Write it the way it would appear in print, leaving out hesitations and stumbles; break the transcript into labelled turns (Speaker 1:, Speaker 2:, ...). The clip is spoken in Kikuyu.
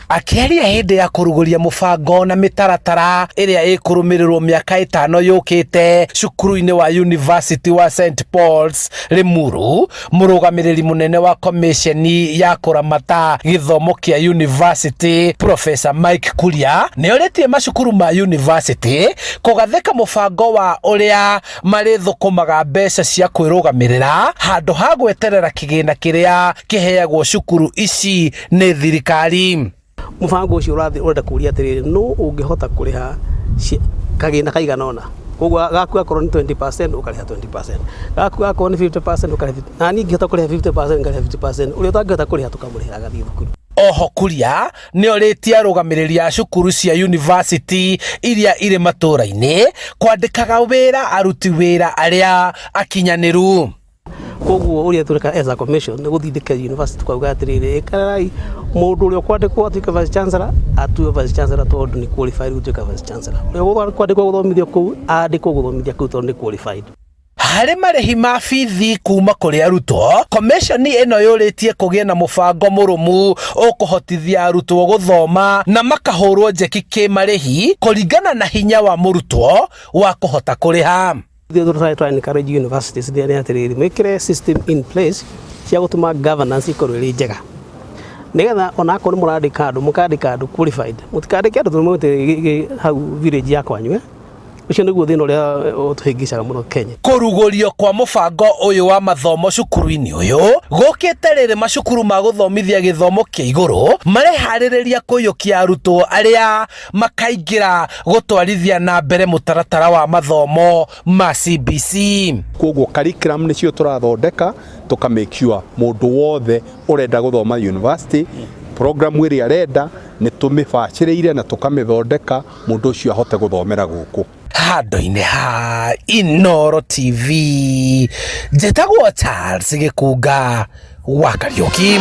Speaker 1: Akĩaria hĩndĩ ya kũrugũria mũbango na mĩtaratara ĩrĩa ĩkũrũmĩrĩrwo mĩaka ĩtano yũkĩte cukuru-inĩ wa University wa St Paul's Limuru, mũrũgamĩrĩri mũnene wa komĩceni ya kũramata gĩthomo kĩa university Professor Mike Kuria nĩ orĩtie macukuru ma university kũgathĩka mũbango wa ũrĩa marĩthũkũmaga mbeca cia kwĩrũgamĩrĩra handũ ha gweterera kĩgĩna kĩrĩa kĩheagwo cukuru ici nĩ thirikari.
Speaker 2: Mũbango ũcio ũrathiĩ ũrenda kũria atĩrĩrĩ, nũ ũngĩhota kũrĩha kagĩna kaigana ũna? Koguo gaku gakorwo nĩ 20% ũkarĩha 20%, gaku gakorwo nĩ 50% ũkarĩha 50, na niĩ ingĩhota kũrĩha 50% ngarĩha 50%, ũrĩa ũtangĩhota kũrĩha tũkamũrĩhĩra agathiĩ thukuru.
Speaker 1: Oho Kuria nĩ orĩtie arũgamĩrĩri a cukuru cia yunivasĩtĩ iria irĩ matũũra-inĩ kwandĩkaga wĩra aruti wĩra arĩa akinyanĩru.
Speaker 2: Koguo ũrĩa tũreka as a commission nĩ gũthindĩka university tukauga atĩrĩrĩ, ĩkarai mũndũ ũrĩa ũkwandĩkwo atuĩke vice chancellor atuĩke vice chancellor tondũ nĩ qualified gũtuĩka vice chancellor, ũrĩa ũkwandĩkwo gũthomithia kũu andĩkwo gũthomithia kũu tondũ nĩ qualified.
Speaker 1: Harĩ marĩhi ma bithi kuma kũrĩ arutwo, komĩconi ĩno yũrĩtie kũgĩe na mũbango mũrũmu ũkũhotithia arutwo gũthoma na makahũrwo njeki kĩmarĩhi kũringana na hinya wa mũrutwo wa kũhota kũrĩha.
Speaker 2: Ithuĩ tũratry to encourage universities nĩ atĩrĩrĩ, mwĩkĩre system in place cia gũtũma governance ĩkorwo ĩrĩ njega, nĩgetha ona akorwo nĩ mũrandĩka andũ, mũkandĩka andũ qualified, mũtikandĩke andũ tondũ mũgũte hau village ya kwanyu, eh? Ũcio nĩguo thĩna ũrĩa ũtũhĩngĩcaga mũno Kenya.
Speaker 1: Kũrugũrio kwa mũbango ũyũ wa mathomo cukuru-inĩ ũyũ gũkĩte rĩrĩ macukuru ma gũthomithia gĩthomo kĩa igũrũ mareharĩrĩria kũiyũkia arutwo arĩa makaingĩra gũtwarithia na mbere mũtaratara wa mathomo ma CBC.
Speaker 3: Koguo curriculum nĩcio tũrathondeka, tũka make sure mũndũ wothe ũrenda gũthoma university program ĩrĩa arenda nĩ tũmĩbacĩrĩire na tũkamĩthondeka mũndũ ũcio ahote gũthomera gũkũ.
Speaker 1: Handũ-inĩ ha Inooro TV, njĩtagwo Charles Gĩkunga wa Kariũki.